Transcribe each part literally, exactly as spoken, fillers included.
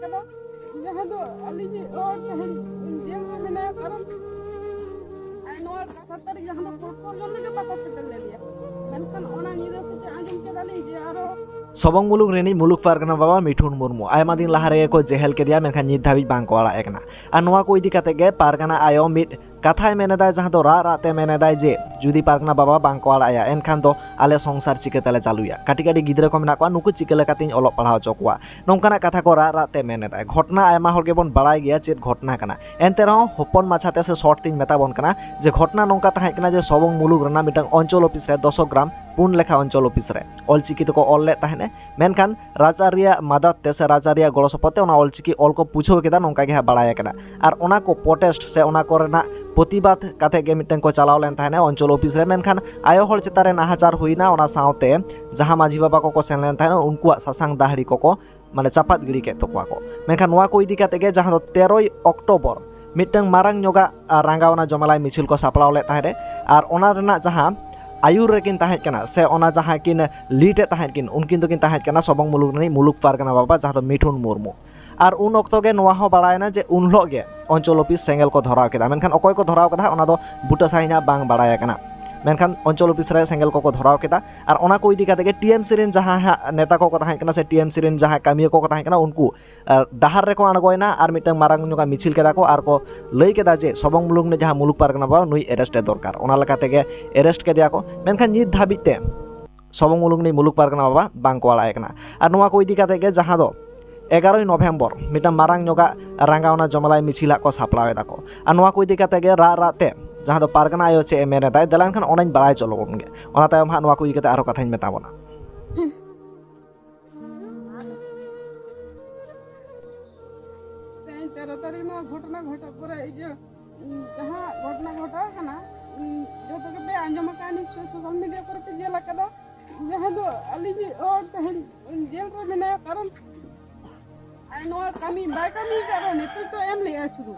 ᱠᱟᱫᱟ, ᱡᱟᱦᱟᱸ ᱫᱚ ᱟᱹᱞᱤᱧᱤᱡ ᱦᱚᱲ ᱛᱮᱦᱮᱧ ᱡᱮᱞ ᱨᱮ ᱢᱮᱱᱟᱭᱟ, ᱠᱟᱨᱚᱱ ᱟᱨ ᱱᱚᱣᱟ ᱥᱟᱛ ᱛᱟᱹᱨᱤᱠᱷ ᱡᱟᱦᱟᱸ ᱫᱚ ᱠᱳᱨᱴ ᱯᱚᱨᱡᱚᱱᱛᱚ ᱜᱮ ᱵᱟᱠᱚ ᱥᱮᱴᱮᱨ ᱞᱮᱫᱮᱭᱟ᱾ ᱢᱮᱱᱠᱷᱟᱱ ᱚᱱᱟ ᱧᱤᱫᱟᱹ ᱥᱮ ᱪᱮᱫ ᱟᱸᱡᱚᱢ ᱠᱮᱫᱟᱞᱤᱧ ᱡᱮ ᱟᱨᱚ ᱥᱚᱵᱚᱝ ᱢᱩᱞᱩᱠ ᱨᱤᱱᱤᱡ ᱢᱩᱞᱩᱠ ᱯᱟᱨᱜᱟᱱᱟ ᱵᱟᱵᱟ ᱢᱤᱴᱷᱩᱱ ᱢᱩᱨᱢᱩ ᱟᱭᱢᱟ ᱫᱤᱱ ᱞᱟᱦᱟ ᱨᱮᱜᱮ ᱠᱚ ᱡᱮᱦᱮᱞ ᱠᱮᱫᱮᱭᱟ, ᱢᱮᱱᱠᱷᱟᱱ ᱱᱤᱛ ᱫᱷᱟᱹᱵᱤᱡ ᱵᱟᱝ ᱠᱚ ᱟᱲᱟᱜ ᱮ ᱠᱟᱱᱟ᱾ ᱟᱨ ᱱᱚᱣᱟ ᱠᱚ ᱤᱫᱤ ᱠᱟᱛᱮ ᱜᱮ ᱯᱟᱨᱜᱟᱱᱟ ᱟᱭᱳ ᱢᱤᱫ ᱠᱟᱛᱷᱟᱭ ᱢᱮᱱ ᱮᱫᱟᱭ, ᱡᱟᱦᱟᱸ ᱫᱚ ᱨᱟᱜ ᱨᱟᱜ ᱛᱮ ᱢᱮᱱ ᱮᱫᱟᱭ ᱡᱮ, "ᱡᱩᱫᱤ ᱯᱟᱨᱜᱟᱱᱟ ᱵᱟᱵᱟ ᱵᱟᱝ ᱠᱚ ᱟᱲᱟᱜ ᱮᱭᱟ, ᱮᱱᱠᱷᱟᱱ ᱫᱚ ᱟᱞᱮ ᱥᱚᱝᱥᱟᱨ ᱪᱤᱠᱟᱹ ᱛᱮᱞᱮ ᱪᱟᱹᱞᱩᱭᱟ? ᱠᱟᱹᱴᱤᱡ ᱠᱟᱹᱴᱤᱡ ᱜᱤᱫᱽᱨᱟᱹ ᱠᱚ ᱢᱮᱱᱟᱜ ᱠᱚᱣᱟ, ᱱᱩᱠᱩ ᱪᱤᱠᱟᱹ ᱞᱮᱠᱟᱛᱤᱧ ᱚᱞᱚᱜ ᱯᱟᱲᱦᱟᱣ ᱦᱚᱪᱚ ᱠᱚᱣᱟ?" ᱱᱚᱝᱠᱟᱱᱟᱜ ᱠᱟᱛᱷᱟ ᱠᱚ ᱨᱟᱜ ᱨᱟᱜ ᱛᱮ ᱢᱮᱱ ᱮᱫᱟᱭ᱾ ᱜᱷᱚᱴᱱᱟ ᱟᱭᱢᱟ ᱦᱚᱲ ᱜᱮᱵᱚᱱ ᱵᱟᱲᱟᱭ ᱜᱮᱭᱟ ᱪᱮᱫ ᱜᱷᱚᱴᱱᱟ ᱠᱟᱱᱟ, ᱮᱱᱛᱮ ᱨᱮᱦᱚᱸ ᱦᱚᱯᱚᱱ ᱢᱟᱪᱷᱟ ᱛᱮ ᱥᱮ ᱥᱚᱨᱴ ᱛᱤᱧ ᱢᱮᱛᱟ ᱵᱚᱱ ᱠᱟᱱᱟ ᱡᱮ ᱜᱷᱚᱴᱱᱟ ᱱᱚᱝᱠᱟ ᱛᱟᱦᱮᱸ ᱠᱟᱱᱟ ᱡᱮ ᱥᱚᱵᱚᱝ ᱢᱩᱞᱩᱠ ᱨᱮᱱᱟᱜ ᱢᱤᱫᱴᱟᱝ ᱚᱧᱪᱚᱞ ᱚᱯᱷᱤᱥ ᱨᱮ ᱫᱚᱥᱚ ᱜᱨᱟᱢ ᱯᱩᱱ ᱞᱮᱠᱷᱟ ᱚᱧᱪᱚᱞ ᱚᱯᱷᱤᱥ ᱨᱮ ᱚᱞᱪᱤᱠᱤ ᱛᱮᱠᱚ ᱚᱞ ᱞᱮᱫ ᱛᱟᱦᱮᱸᱫ᱾ ᱢᱮᱱᱠᱷᱟᱱ ᱨᱟᱡᱽᱟᱹᱨᱤᱭᱟᱜ ᱢᱟᱫᱟᱫ ᱛᱮ ᱥᱮ ᱨᱟᱡᱽᱟᱹᱨᱤᱭᱟᱜ ᱜᱚᱲᱚ ᱥᱚᱯᱚᱦᱚᱫ ᱛᱮ ᱚᱱᱟ ᱚᱞᱪᱤᱠᱤ ᱚᱞ ᱠᱚ ᱯᱩᱪᱷᱟᱹᱣ ᱠᱮᱫᱟ, ᱱᱚᱝᱠᱟ ᱜᱮ ᱦᱟᱸᱜ ᱵᱟᱲᱟᱭ ᱟᱠᱟᱱᱟ᱾ ᱟᱨ ᱚᱱᱟ ᱠᱚ ᱯᱨᱚᱴᱮᱥᱴ ᱥᱮ ᱚᱱᱟ ᱠᱚᱨᱮᱱᱟᱜ ᱯᱨᱚᱛᱤᱵᱟᱫ ᱠᱟᱛᱮ ᱜᱮ ᱢᱤᱫᱴᱟᱝ ᱠᱚ ᱪᱟᱞᱟᱣ ᱞᱮᱱ ᱛᱟᱦᱮᱸᱱᱟ ᱚᱧᱪᱚᱞ ᱚᱯᱷᱤᱥ ᱨᱮ᱾ ᱢᱮᱱᱠᱷᱟᱱ ᱟᱭᱳ ᱦᱚᱲ ᱪᱮᱛᱟᱱ ᱨᱮ ᱱᱟᱦᱟᱪᱟᱨ ᱦᱩᱭᱱᱟ, ᱚᱱᱟ ᱥᱟᱶᱛᱮ ᱡᱟᱦᱟᱸ ᱢᱟᱹᱡᱷᱤ ᱵᱟᱵᱟ ᱠᱚᱠᱚ ᱥᱮᱱ ᱞᱮᱱ ᱛᱟᱦᱮᱸᱱᱟ, ᱩᱱᱠᱩᱣᱟᱜ ᱥᱟᱥᱟᱝ ᱫᱟᱦᱲᱤ ᱠᱚᱠᱚ ᱢᱟᱱᱮ ᱪᱟᱯᱟᱫ ᱜᱤᱰᱤ ᱠᱮᱫ ᱛᱟᱠᱚᱣᱟ ᱠᱚ᱾ ᱢᱮᱱᱠᱷᱟᱱ ᱱᱚᱣᱟ ᱠᱚ ᱤᱫᱤ ᱠᱟᱛᱮ ᱜᱮ ᱡᱟᱦᱟᱸ ᱫᱚ ᱛᱮᱨᱚᱭ ᱚᱠᱴᱳᱵᱚᱨ ᱢᱤᱫᱴᱟᱝ ᱢᱟᱨᱟᱝ ᱧᱚᱜᱟᱜ, ᱟ, ᱨᱟᱸᱜᱟᱣᱱᱟ ᱡᱚᱢᱮᱞᱟᱭ ᱢᱤᱪᱷᱤᱞ ᱠᱚ ᱥᱟᱯᱲᱟᱣ ᱞᱮᱫ ᱛᱟᱦᱮᱸ ᱨᱮ, ᱟᱨ ᱚᱱᱟ ᱨᱮᱱᱟᱜ ᱡᱟᱦᱟᱸ ᱟᱭᱩᱨ ᱨᱮᱠᱤᱱ ᱛᱟᱦᱮᱸ ᱠᱟᱱᱟ ᱥᱮ ᱚᱱᱟ ᱡᱟᱦᱟᱸ ᱠᱤᱱ ᱞᱤᱰ ᱮᱫ ᱛᱟᱦᱮᱸᱫ ᱠᱤᱱ, ᱩᱱᱠᱤᱱ ᱫᱚᱠᱤᱱ ᱛᱟᱦᱮᱸ ᱠᱟᱱᱟ ᱥᱚᱵᱚᱝ ᱢᱩᱞᱩᱠ ᱨᱤᱱᱤᱡ ᱢᱩᱞᱩᱠ ᱯᱟᱨᱜᱟᱱᱟ ᱵᱟᱵᱟ, ᱡᱟᱦᱟᱸ ᱫᱚ ᱢᱤᱴᱷᱩᱱ ᱢᱩᱨᱢᱩ᱾ ᱟᱨ ᱩᱱ ᱚᱠᱛᱚ ᱜᱮ ᱱᱚᱣᱟ ᱦᱚᱸ ᱵᱟᱲᱟᱭᱮᱱᱟ ᱡᱮ ᱩᱱ ᱦᱤᱞᱳᱜ ᱜᱮ ᱚᱧᱪᱚᱞ ᱚᱯᱷᱤᱥ ᱥᱮᱸᱜᱮᱞ ᱠᱚ ᱫᱷᱚᱨᱟᱣ ᱠᱮᱫᱟ᱾ ᱢᱮᱱᱠᱷᱟᱱ ᱚᱠᱚᱭ ᱠᱚ ᱫᱷᱚᱨᱟᱣ ᱠᱮᱫᱟ ᱦᱟᱸᱜ, ᱚᱱᱟ ᱫᱚ ᱵᱩᱴᱟᱹ ᱥᱟᱺᱦᱤᱡ ᱦᱟᱸᱜ ᱵᱟᱝ ᱵᱟᱲᱟᱭ ᱟᱠᱟᱱᱟ᱾ ᱢᱮᱱᱠᱷᱟᱱ ᱚᱧᱪᱚᱞ ᱚᱯᱷᱤᱥ ᱨᱮ ᱥᱮᱸᱜᱮᱞ ᱠᱚᱠᱚ ᱫᱷᱚᱨᱟᱣ ᱠᱮᱫᱟ᱾ ᱟᱨ ᱚᱱᱟ ᱠᱚ ᱤᱫᱤ ᱠᱟᱛᱮ ᱜᱮ ᱴᱤ ᱮᱢ ᱥᱤ ᱨᱮᱱ ᱡᱟᱦᱟᱸ ᱦᱟᱸᱜ ᱱᱮᱛᱟ ᱠᱚᱠᱚ ᱛᱟᱦᱮᱸ ᱠᱟᱱᱟ ᱥᱮ ᱴᱤ ᱮᱢ ᱥᱤ ᱨᱮᱱ ᱡᱟᱦᱟᱸᱭ ᱠᱟᱹᱢᱤᱭᱟᱹ ᱠᱚᱠᱚ ᱛᱟᱦᱮᱸ ᱠᱟᱱᱟ, ᱩᱱᱠᱩ, ᱟᱨ, ᱰᱟᱦᱟᱨ ᱨᱮᱠᱚ ᱟᱬᱜᱚᱭᱮᱱᱟ ᱟᱨ ᱢᱤᱫᱴᱟᱝ ᱢᱟᱨᱟᱝ ᱧᱚᱜᱟᱜ ᱢᱤᱪᱷᱤᱞ ᱠᱮᱫᱟ ᱠᱚ ᱟᱨ ᱠᱚ ᱞᱟᱹᱭ ᱠᱮᱫᱟ ᱡᱮ ᱥᱚᱵᱚᱝ ᱢᱩᱞᱩᱠ ᱨᱤᱱᱤᱡ ᱡᱟᱦᱟᱸ ᱢᱩᱞᱩᱠ ᱯᱟᱨᱜᱟᱱᱟ ᱵᱟᱵᱟ, ᱱᱩᱭ ᱮᱨᱮᱥᱴ ᱮ ᱫᱚᱨᱠᱟᱨ᱾ ᱚᱱᱟ ᱞᱮᱠᱟ ᱛᱮᱜᱮ ᱮᱨᱮᱥᱴ ᱠᱮᱫᱮᱭᱟ ᱠᱚ᱾ ᱢᱮᱱᱠᱷᱟᱱ ᱱᱤᱛ ᱫᱷᱟᱹᱵᱤᱡ ᱛᱮ ᱥᱚᱵᱚᱝ ᱢᱩᱞᱩᱠ ᱨᱤᱱᱤᱡ ᱢᱩᱞᱩᱠ ᱯᱟᱨᱜᱟᱱᱟ ᱵᱟᱵᱟ ᱵᱟᱝ ᱠᱚ ᱟᱲᱟᱜ ᱮ ᱠᱟᱱᱟ᱾ ᱟᱨ ᱱᱚᱣᱟ ᱠᱚ ᱤᱫᱤ ᱠᱟᱛᱮ ᱜᱮ ᱡᱟᱦᱟᱸ ᱫᱚ ᱮᱜᱟᱨᱚᱭ ᱱᱚᱵᱷᱮᱢᱵᱚᱨ ᱢᱤᱫᱴᱟᱝ ᱢᱟᱨᱟᱝ ᱧᱚᱜᱟᱜ ᱨᱟᱸᱜᱟᱣᱱᱟ ᱡᱚᱢᱮᱞᱟᱭ ᱢᱤᱪᱷᱤᱞ ᱦᱟᱸᱜ ᱠᱚ ᱥᱟᱯᱲᱟᱣ ᱮᱫᱟ ᱠᱚ᱾ ᱟᱨ ᱱᱚᱣᱟ ᱠᱚ ᱤᱫᱤ ᱠᱟᱛᱮ ᱜᱮ ᱨᱟᱜ ᱨᱟᱜ ᱛᱮ ᱡᱟᱦᱟᱸ ᱫᱚ ᱯᱟᱨᱜᱟᱱᱟ ᱟᱭᱳ ᱪᱮᱫ ᱮ ᱢᱮᱱ ᱮᱫᱟᱭ, ᱫᱮᱞᱟ ᱮᱱᱠᱷᱟᱱ ᱚᱱᱟᱧ ᱵᱟᱲᱟᱭ ᱦᱚᱪᱚ ᱞᱮᱵᱚᱱ ᱜᱮ᱾ ᱚᱱᱟ ᱛᱟᱭᱚᱢ ᱦᱟᱸᱜ ᱱᱚᱣᱟ ᱠᱚ ᱤᱫᱤ ᱠᱟᱛᱮ ᱟᱨᱦᱚᱸ ᱠᱟᱛᱷᱟᱧ ᱢᱮᱛᱟ ᱵᱚᱱᱟ᱾ ᱛᱮᱦᱮᱧ ᱛᱮᱨᱚ ᱛᱟᱹᱨᱤᱠᱷ ᱱᱚᱣᱟ ᱜᱷᱚᱴᱚᱱᱟ ᱜᱷᱚᱴᱟᱣ ᱯᱚᱨᱮ, ᱤᱭᱟᱹ, ᱩᱸ, ᱡᱟᱦᱟᱸ ᱜᱷᱚᱴᱚᱱᱟ ᱜᱷᱚᱴᱟᱣ ᱠᱟᱱᱟ, ᱩᱸ, ᱡᱚᱛᱚ ᱜᱮᱯᱮ ᱟᱸᱡᱚᱢ ᱟᱠᱟᱫᱼᱟ ᱱᱤᱥᱪᱚᱭ, ᱥᱳᱥᱟᱞ ᱢᱤᱰᱤᱭᱟ ᱠᱚᱨᱮ ᱯᱮ ᱧᱮᱞ ᱟᱠᱟᱫᱟ᱾ ᱡᱟᱦᱟᱸ ᱫᱚ ᱟᱹᱞᱤᱧᱤᱡ ᱦᱚᱲ ᱛᱮᱦᱮᱧ ᱡᱮᱞ ᱨᱮ ᱢᱮᱱᱟᱭᱟ, ᱠᱟᱨᱚᱱ ᱟᱨ ᱱᱚᱣᱟ ᱠᱟᱹᱢᱤ ᱵᱟᱭ ᱠᱟᱹᱢᱤ ᱟᱠᱟᱫ ᱨᱮᱦᱚᱸ ᱱᱮᱛᱨᱤᱛᱵᱚ ᱮᱢ ᱞᱮᱫᱼᱟ᱾ ᱥᱩᱫᱷᱩ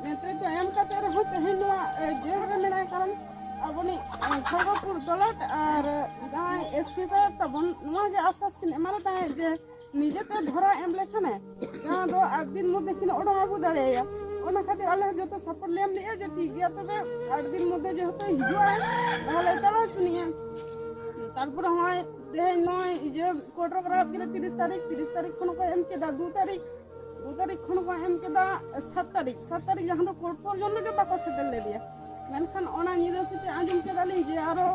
ᱱᱮᱛᱨᱤᱛᱵᱚ ᱮᱢ ᱠᱟᱛᱮ ᱨᱮᱦᱚᱸ ᱛᱮᱦᱮᱧ ᱱᱚᱣᱟ, ᱮ, ᱡᱮᱞ ᱨᱮ ᱢᱮᱱᱟᱭ, ᱠᱟᱨᱚᱱ ᱟᱵᱚᱱᱤᱡ, ᱮ, ᱠᱷᱚᱲᱜᱚᱯᱩᱨ ᱫᱚᱞᱟᱴ ᱟᱨ ᱡᱟᱦᱟᱸᱭ ᱮᱥ ᱯᱤ ᱥᱟᱦᱮᱵ ᱛᱟᱵᱚᱱ ᱱᱚᱣᱟ ᱜᱮ ᱟᱥᱥᱟᱥ ᱠᱤᱱ ᱮᱢᱟᱞᱮ ᱛᱟᱦᱮᱸᱫ ᱡᱮ ᱱᱤᱡᱮᱛᱮ ᱫᱷᱚᱨᱟ ᱮᱢ ᱞᱮᱠᱷᱟᱱᱮ ᱡᱟᱦᱟᱸ ᱫᱚ ᱟᱴ ᱫᱤᱱ ᱢᱚᱫᱽᱫᱷᱮ ᱠᱤᱱ ᱚᱰᱚᱝ ᱟᱹᱜᱩ ᱫᱟᱲᱮᱭᱟᱭᱟ᱾ ᱚᱱᱟ ᱠᱷᱟᱹᱛᱤᱨ ᱟᱞᱮ ᱦᱚᱸ ᱡᱚᱛᱚ ᱥᱟᱯᱳᱨᱴ ᱞᱮ ᱮᱢ ᱞᱮᱜᱼᱟ ᱡᱮ ᱴᱷᱤᱠ ᱜᱮᱭᱟ, ᱛᱚᱵᱮ ᱟᱴ ᱫᱤᱱ ᱢᱚᱫᱽᱫᱷᱮ ᱡᱮᱦᱮᱛᱩ ᱦᱤᱡᱩᱜᱼᱟᱭ, ᱛᱟᱦᱚᱞᱮ ᱪᱟᱞᱟᱣ ᱦᱚᱪᱚᱱᱤᱡᱼᱟ᱾ ᱛᱟᱨᱯᱚᱨᱮ ᱦᱚᱸᱜᱼᱚᱭ ᱛᱮᱦᱮᱧ ᱱᱚᱜᱼᱚᱭ ᱤᱭᱟᱹ ᱠᱳᱨᱴ ᱨᱮ ᱠᱚ ᱨᱟᱠᱟᱵ ᱠᱮᱫᱟ ᱛᱤᱨᱤᱥ ᱛᱟᱹᱨᱤᱠᱷ, ᱛᱤᱨᱤᱥ ᱛᱟᱹᱨᱤᱠᱷ ᱠᱷᱚᱱ ᱠᱚ ᱮᱢ ᱠᱮᱫᱟ ᱫᱩ ᱛᱟᱹᱨᱤᱠᱷ, ᱫᱩ ᱛᱟᱹᱨᱤᱠᱷ ᱠᱷᱚᱱ ᱠᱚ ᱮᱢ ᱠᱮᱫᱟ ᱥᱟᱛ ᱛᱟᱹᱨᱤᱠᱷ, ᱥᱟᱛ ᱛᱟᱹᱨᱤᱠᱷ ᱡᱟᱦᱟᱸ ᱫᱚ ᱠᱳᱨᱴ ᱯᱚᱨᱡᱚᱱᱛᱚ ᱜᱮ ᱵᱟᱠᱚ ᱥᱮᱴᱮᱨ ᱞᱮᱫᱮᱭᱟ᱾ ᱢᱮᱱᱠᱷᱟᱱ ᱚᱱᱟ ᱧᱤᱫᱟᱹ ᱥᱮ ᱪᱮᱫ ᱟᱸᱡᱚᱢ ᱠᱮᱫᱟᱞᱤᱧ ᱡᱮ ᱟᱨᱚ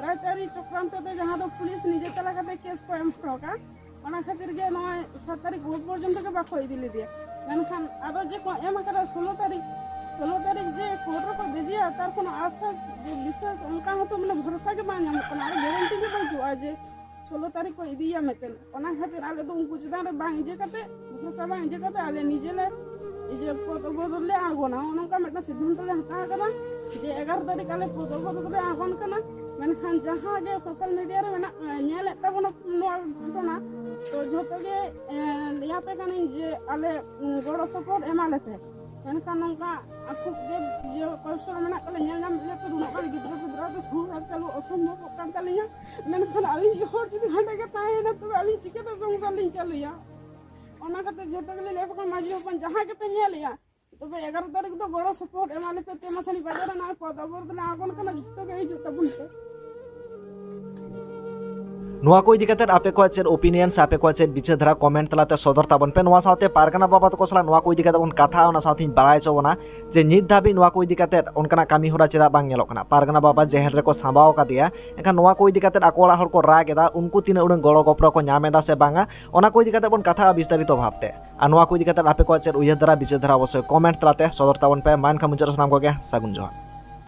ᱨᱟᱡᱽᱟᱹᱨᱤ ᱪᱚᱠᱨᱟᱱᱛᱚ ᱛᱮ ᱡᱟᱦᱟᱸ ᱫᱚ ᱯᱩᱞᱤᱥ ᱱᱤᱡᱮ ᱪᱟᱞᱟᱣ ᱠᱟᱛᱮ ᱠᱮᱥ ᱠᱚ ᱮᱢ ᱦᱚᱴᱚ ᱠᱟᱜᱼᱟ, ᱚᱱᱟ ᱠᱷᱟᱹᱛᱤᱨ ᱜᱮ ᱱᱚᱜᱼᱚᱭ ᱥᱟᱛ ᱛᱟᱹᱨᱤᱠᱷ ᱵᱷᱳᱨ ᱯᱚᱨᱡᱚᱱᱛᱚ ᱜᱮ ᱵᱟᱠᱚ ᱤᱫᱤ ᱞᱮᱫᱮᱭᱟ᱾ ᱢᱮᱱᱠᱷᱟᱱ ᱟᱨᱚ ᱡᱮ ᱠᱚ ᱮᱢ ᱟᱠᱟᱫᱟ ᱥᱳᱞᱳ ᱛᱟᱹᱨᱤᱠᱷ, ᱥᱳᱞᱳ ᱛᱟᱹᱨᱤᱠᱷ ᱡᱮ ᱠᱳᱨᱴ ᱨᱮᱠᱚ ᱫᱮᱡᱮᱭᱟ, ᱛᱟᱨ ᱠᱳᱱᱳ ᱟᱥᱥᱟᱥ ᱡᱮ ᱵᱤᱥᱥᱟᱥ ᱚᱱᱠᱟ ᱦᱚᱸᱛᱚ ᱢᱟᱱᱮ ᱵᱷᱚᱨᱥᱟ ᱜᱮ ᱵᱟᱝ ᱧᱟᱢᱚᱜ ᱠᱟᱱᱟ, ᱟᱨ ᱜᱮᱨᱮᱱᱴᱤ ᱜᱮ ᱵᱟᱹᱱᱩᱜᱼᱟ ᱡᱮ ᱥᱳᱞᱳ ᱛᱟᱹᱨᱤᱠᱷ ᱠᱚ ᱤᱫᱤᱭᱟ ᱢᱮᱱᱛᱮ᱾ ᱚᱱᱟ ᱠᱷᱟᱹᱛᱤᱨ ᱟᱞᱮ ᱫᱚ ᱩᱱᱠᱩ ᱪᱮᱛᱟᱱ ᱨᱮ ᱵᱟᱝ ᱤᱭᱟᱹ ᱠᱟᱛᱮ, ᱵᱷᱚᱨᱥᱟ ᱵᱟᱝ ᱤᱭᱟᱹ ᱠᱟᱛᱮ ᱟᱞᱮ ᱱᱤᱡᱮ ᱞᱮ ᱤᱭᱟᱹ ᱯᱚᱫ ᱚᱵᱚᱨᱳᱫᱷ ᱞᱮ ᱟᱬᱜᱚᱱᱟ, ᱱᱚᱜᱼᱚ ᱱᱚᱝᱠᱟ ᱢᱤᱫᱴᱟᱝ ᱥᱤᱫᱽᱫᱷᱟᱱᱛᱚ ᱞᱮ ᱦᱟᱛᱟᱣ ᱟᱠᱟᱫᱟ ᱡᱮ ᱮᱜᱟᱨᱚ ᱛᱟᱹᱨᱤᱠᱷ ᱟᱞᱮ ᱯᱚᱫ ᱚᱵᱚᱨᱳᱫᱷ ᱞᱮ ᱟᱬᱜᱚᱱ ᱠᱟᱱᱟ᱾ ᱢᱮᱱᱠᱷᱟᱱ ᱡᱟᱦᱟᱸ ᱜᱮ ᱥᱳᱥᱟᱞ ᱢᱤᱰᱤᱭᱟ ᱨᱮ ᱢᱮᱱᱟᱜ, ᱧᱮᱞᱮᱫ ᱛᱟᱵᱚᱱᱟ ᱱᱚᱣᱟ ᱜᱷᱚᱴᱚᱱᱟ, ᱛᱚ ᱡᱷᱚᱛᱚ ᱜᱮ, ᱮ, ᱞᱟᱹᱭᱟᱯᱮ ᱠᱟᱹᱱᱟᱹᱧ ᱡᱮ ᱟᱞᱮ, ᱩᱸ, ᱜᱚᱲᱚ ᱥᱚᱯᱚᱦᱚᱫ ᱮᱢᱟᱞᱮᱯᱮ᱾ ᱢᱮᱱᱠᱷᱟᱱ ᱱᱚᱝᱠᱟ ᱟᱠᱚ ᱜᱮ ᱡᱮ ᱠᱚᱥᱴᱚ ᱨᱮ ᱢᱮᱱᱟᱜ ᱠᱚᱞᱮ ᱧᱮᱞ ᱧᱟᱢ ᱞᱮᱫᱟ, ᱛᱚ ᱩᱱᱟᱹᱜ ᱜᱟᱱ ᱜᱤᱫᱽᱨᱟᱹ ᱯᱤᱫᱽᱨᱟᱹ ᱫᱚ ᱥᱩᱨ ᱟᱨ ᱪᱟᱹᱞᱩ ᱚᱥᱚᱢᱵᱷᱚᱵᱚᱜ ᱠᱟᱱ ᱛᱟᱹᱞᱤᱧᱟ᱾ ᱢᱮᱱᱠᱷᱟᱱ ᱟᱹᱞᱤᱧ ᱜᱮ ᱦᱚᱲ ᱡᱩᱫᱤ ᱦᱟᱸᱰᱮ ᱜᱮ ᱛᱟᱦᱮᱸᱭᱮᱱᱟ, ᱛᱚᱵᱮ ᱟᱹᱞᱤᱧ ᱪᱤᱠᱟᱹᱛᱮ ᱥᱚᱝᱥᱟᱨ ᱞᱤᱧ ᱪᱟᱹᱞᱩᱭᱟ? ᱚᱱᱟ ᱠᱷᱟᱹᱛᱤᱨ ᱡᱷᱚᱛᱚ ᱜᱮᱞᱤᱧ ᱞᱟᱹᱭ ᱟᱠᱚ ᱠᱟᱱᱟ, ᱢᱟᱹᱡᱷᱤ ᱦᱚᱯᱚᱱ ᱡᱟᱦᱟᱸ ᱜᱮᱯᱮ ᱧᱮᱞᱮᱜᱼᱟ, ᱛᱚᱵᱮ ᱮᱜᱟᱨᱚ ᱛᱟᱹᱨᱤᱠᱷ ᱫᱚ ᱜᱚᱲᱚ ᱥᱚᱯᱚᱦᱚᱫ ᱮᱢᱟᱞᱮᱯᱮ, ᱛᱮ ᱢᱟᱛᱷᱟᱱᱤ ᱵᱟᱡᱟᱨ ᱨᱮ ᱱᱚᱜᱼᱚᱭ ᱯᱚᱫ ᱚᱵᱚᱨᱳᱫᱷ ᱞᱮ ᱟᱬᱜᱚᱱ ᱠᱟᱱᱟ, ᱡᱷᱚᱛᱚ ᱜᱮ ᱦᱤᱡᱩᱜ ᱛᱟᱵᱚᱱ ᱯᱮ᱾ ᱱᱚᱣᱟ ᱠᱚ ᱤᱫᱤ ᱠᱟᱛᱮ ᱟᱯᱮ ᱠᱚᱣᱟᱜ ᱪᱮᱫ ᱳᱯᱤᱱᱤᱭᱚᱱ ᱥᱮ ᱟᱯᱮ ᱠᱚᱣᱟᱜ ᱪᱮᱫ ᱵᱤᱪᱟᱹᱨ ᱫᱷᱟᱨᱟ ᱠᱚᱢᱮᱱᱴ ᱛᱟᱞᱟᱛᱮ ᱥᱚᱫᱚᱨ ᱛᱟᱵᱚᱱ ᱯᱮ᱾ ᱱᱚᱣᱟ ᱥᱟᱶᱛᱮ ᱯᱟᱨᱜᱟᱱᱟ ᱵᱟᱵᱟ ᱛᱟᱠᱚ ᱥᱟᱞᱟᱜ ᱱᱚᱣᱟ ᱠᱚ ᱤᱫᱤ ᱠᱟᱛᱮ ᱵᱚᱱ ᱠᱟᱛᱷᱟ, ᱚᱱᱟ ᱥᱟᱶᱛᱮᱧ ᱵᱟᱲᱟᱭ ᱦᱚᱪᱚ ᱵᱚᱱᱟ ᱡᱮ ᱱᱤᱛ ᱫᱷᱟᱹᱵᱤᱡ ᱱᱚᱣᱟ ᱠᱚ ᱤᱫᱤ ᱠᱟᱛᱮ ᱚᱱᱠᱟᱱᱟᱜ ᱠᱟᱹᱢᱤ ᱦᱚᱨᱟ ᱪᱮᱫᱟᱜ ᱵᱟᱝ ᱧᱮᱞᱚᱜ ᱠᱟᱱᱟ᱾ ᱯᱟᱨᱜᱟᱱᱟ ᱵᱟᱵᱟ ᱡᱮᱦᱮᱞ ᱨᱮᱠᱚ ᱥᱟᱢᱵᱟᱣ ᱟᱠᱟᱫᱮᱭᱟ, ᱮᱱᱠᱷᱟᱱ ᱱᱚᱣᱟ ᱠᱚ ᱤᱫᱤ ᱠᱟᱛᱮ ᱟᱠᱚ ᱚᱲᱟᱜ ᱦᱚᱲ ᱠᱚ ᱨᱟᱜ ᱮᱫᱟ, ᱩᱱᱠᱩ ᱛᱤᱱᱟᱹᱜ ᱩᱰᱟᱹᱝ ᱜᱚᱲᱚ ᱜᱚᱯᱚᱲᱚ ᱠᱚ ᱧᱟᱢ ᱮᱫᱟ ᱥᱮ ᱵᱟᱝᱟ, ᱚᱱᱟ ᱠᱚ ᱤᱫᱤ ᱠᱟᱛᱮ ᱵᱚᱱ ᱠᱟᱛᱷᱟᱜᱼᱟ ᱵᱤᱥᱛᱟᱨᱤᱛᱚ ᱵᱷᱟᱵᱽᱛᱮ᱾ ᱟᱨ ᱱᱚᱣᱟ ᱠᱚ ᱤᱫᱤ ᱠᱟᱛᱮ ᱟᱯᱮ ᱠᱚᱣᱟᱜ ᱪᱮᱫ ᱩᱭᱦᱟᱹᱨ ᱫᱷᱟᱨᱟ, ᱵᱤᱪᱟᱹᱨ ᱫᱷᱟᱨᱟ ᱚᱵᱚᱥᱥᱳᱭ ᱠᱚᱢᱮᱱᱴ ᱛᱟᱞᱟᱛᱮ ᱥᱚᱫᱚᱨ ᱛᱟᱵᱚᱱ ᱯᱮ᱾ ᱢᱟ ᱮᱱᱠᱷᱟᱱ ᱢᱩᱪᱟᱹᱫ ᱨᱮ ᱥᱟᱱᱟᱢ ᱠᱚᱜᱮ ᱥᱟᱹᱜᱩᱱ ᱡᱚᱦᱟᱨ᱾